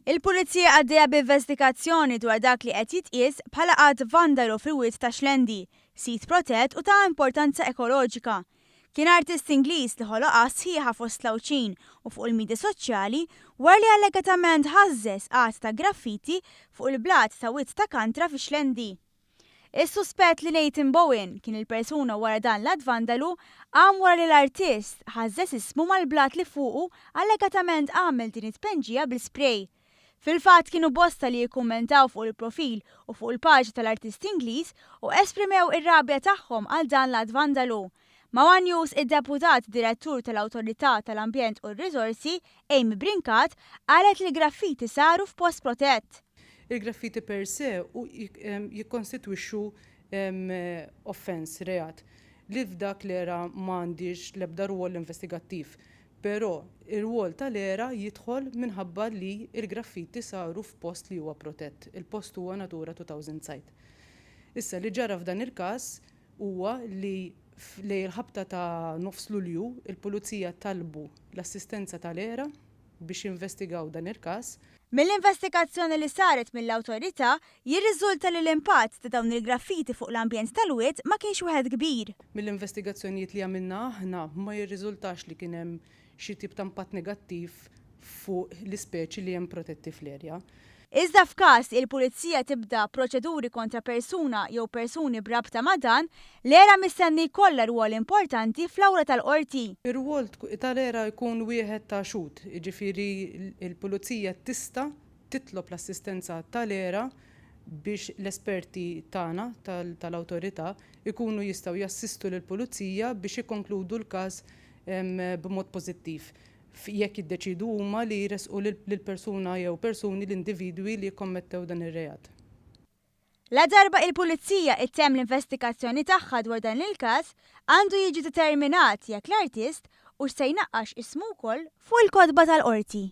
Il-Pulizija għaddejja b'investigazzjoni dwar dak li qed jitqies bħala att vandalu fil-Wied ta' Xlendi, sit protett u ta' importanza ekoloġika. Kien artist Ingliż li ħoloqha sħiħa fost l-Għawdxin u fuq il-midja soċjali wara li allegatament ħażżeż għadd ta' graffiti fuq il-blat ta' Wied ta' Kantra fix-Xlendi. Is-suspett li Nathan Bowen kien il-persuna wara dan l-att vandalu qam wara li l-artist ħażżeż ismu mal-blat li fuqu allegatament għamel din it-tpenġija bl-ispray. Fil-fatt kienu bosta li ikkummentaw fuq il-profil u fuq il-paġna tal-artist Ingliż u esprimew ir-rabja tagħhom għal dan l-att vandalu. Ma' one News id-Deputat Direttur tal-Awtorità tal-Ambjent u r-Riżorsi, Amy Brincat, qalet li l-graffiti saru f'post protett. Il-graffiti per se jikkonstitwixxu offence, reat, li f'dak l-era ma għandhiex l-ebda rwol investigattiv. Però ir-rwol tal-era jidħol minħabba li l-graffiti saru f'post li huwa protett. Il-post huwa Natura 2000 site. Issa li ġara f'dan il-każ huwa li lejn il-ħabta ta' nofs Lulju, il-Pulizija talbu l-assistenza tal-ERA biex jinvestigaw dan il-każ. Mill-investigazzjoni li saret mill-Awtorità, jirriżulta li l-impatt ta' dawn il-graffiti fuq l-ambjent tal-wied ma kienx wieħed kbir. Mill-investigazzjonijiet li għamilna aħna ma jirriżultax li kien hemm xi tip ta' impatt negattiv fuq l-ispeċi li hemm protetti fl-erja. Iżda f'każ li l-Pulizija tibda proċeduri kontra persuna jew persuni b'rabta ma' dan, l-ERA mistenni jkollha rwol importanti fl-awla tal-Qorti. Ir-rwol tal-ERA jkun wieħed ta' xhud, jiġifieri l-Pulizija tista' titlob l-assistenza tal-ERA biex l-esperti tagħna tal-Awtorità jkunu jistgħu jassistu lill-Pulizija biex jikkonkludu l-każ b'mod pożittiv jekk jiddeċiedu huma li jressqu lill-persuna jew persuni, l-individwi li kkommettew dan ir-reat. Ladarba il-Pulizija ittemm l-investigazzjoni tagħha dwar dan il-każ, għandu jiġi determinat jekk l-artist hux se jnaqqax ismu wkoll fuq il-kotba tal-Qorti.